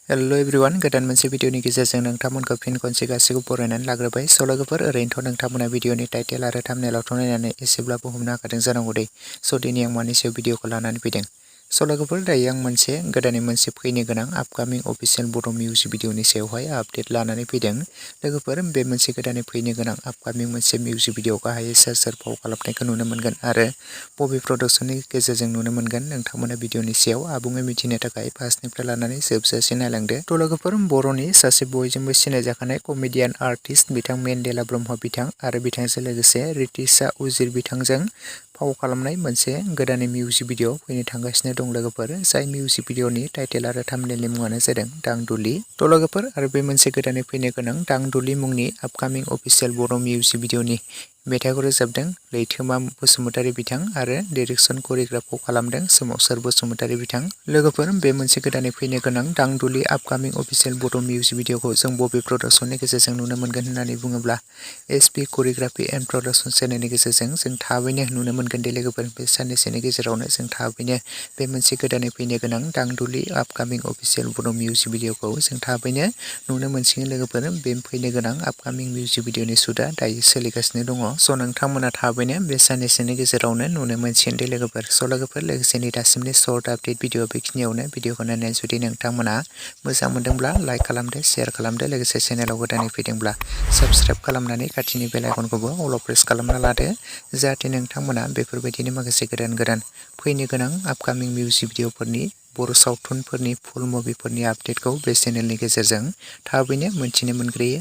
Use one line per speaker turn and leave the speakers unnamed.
Hello everyone गोदान मोनसे भिडिअनि गेजेरजों नोंथांमोनखौ फिन खनसे गासैखौ बरायनानै लाग्रोबाय। स' लोगोफोर ओरैनोथ' नोंथांमोना भिडिअनि टाइटेल आरो थाम्बनेइलावथ' नायनानै एसेब्लाबो हमनो हाखादों जानांगौ दै। स' दिनै आं मानि सायाव भिडिअखौ लानानै फैदों। स' लोगोफोर दायो आं गोदानै मोनसे फैनो गोनां आपकामिं अफिसियेल बर' मिउजिक भिडिअनि सायावहाय आपडेट लानानै फैदों। लोगोफोर बे मोनसे गोदानै फैनो गोनां आपकामिं मोनसे मिउजिक भिडिअ गाहायै सोर फाव खालामनायखौ नुनो मोनगोन आरो बबे प्रडाक्शननि गेजेरजों नुनो मोनगोन नोंथांमोना भिडिअनि सायाव आबुङै मिथिनो थाखाय फार्स्टनिफ्राय लानानै जोबजासिम नायलांदो। थ' लोगोफोर बर'नि सासे बयजोंबो सिनायजाखानाय कमेडियान आर्टिस्ट बिथां मेन्डेला ब्रह्म बिथां आरो बिथांजों लोगोसे रितिशा उजिर बिथांजों फाव खालामनाय मोनसे गोदानै मिउजिक भिडिअ फैनो थांगासिनो दं लोगोफोर। जाय मिउजिक भिडिअनि टाइटेल आरो थाम्बनेइलनि मुङानो जादों दांदुलि। थ' लोगोफोर आरो बे मोनसे गोदानै फैनो गोनां दांदुलि मुंनि आपकामिं अफिसियेल बर' मिउजिक भिडिअनि मेथाइखौ रोजाबदों लैथोमा बसुमतारी बिथां आरो डिरेक्सन करिय'ग्राफखौ खालामदों सोमावसार बसुमतारी बिथां। लोगोफोर बे मोनसे गोदानै फैनो गोनां दांदुलि आपकामिं अफिसियेल बर' मिउजिक भिडिअखौ जों बबे प्रडाक्शननि गेजेरजों नुनो मोनगोन होननानै बुङोब्ला एसपि करिय'ग्राफि एन्ड प्रडाक्शन चेनेलनि गेजेरजों जों थाबैनो नुनो मोनगोन दे लोगोफोर। बे साननैसोनि गेजेरावनो जों थाबैनो बे मोनसे गोदानै फैनो गोनां दांदुलि आपकामिं अफिसियेल बर' मिउजिक भिडिअखौ जों थाबैनो नुनो मोनसिगोन लोगोफोर। बे फैनो गोनां आपकामिं मिउजिक भिडिअनि शुटआ दायो सोलिगासिनो दङ। स' नोंथांमोना थाबैनो बे साननैसोनि गेजेरावनो नुनो मोनसिगोन दे लोगोफोर। स' लोगोफोर लोगोसेनि दासिमनि सर्ट आपडेट भिडिअ बेखिनियावनो। भिडिअखौ नायनानै जुदि नोंथांमोना मोजां मोनदोंब्ला लाइक खालामदो, शेयार खालामदो, लोगोसे चेनेलाव गोदानै फैदोंब्ला साबस्क्राइब खालामनानै खाथिनि बेल आइकनखौबो अल प्रेस खालामना लादो जाहाथे नोंथांमोना बेफोरबायदिनो माखासे गोदान फैनो गोनां आपकामिं मिउजिक भिडिअफोरनि बर' सावथुनफोरनि फुल मुभिफोरनि आपडेटखौ बे चेनेलनि गेजेरजों थाबैनो मोनथिनो मोनग्रोयो।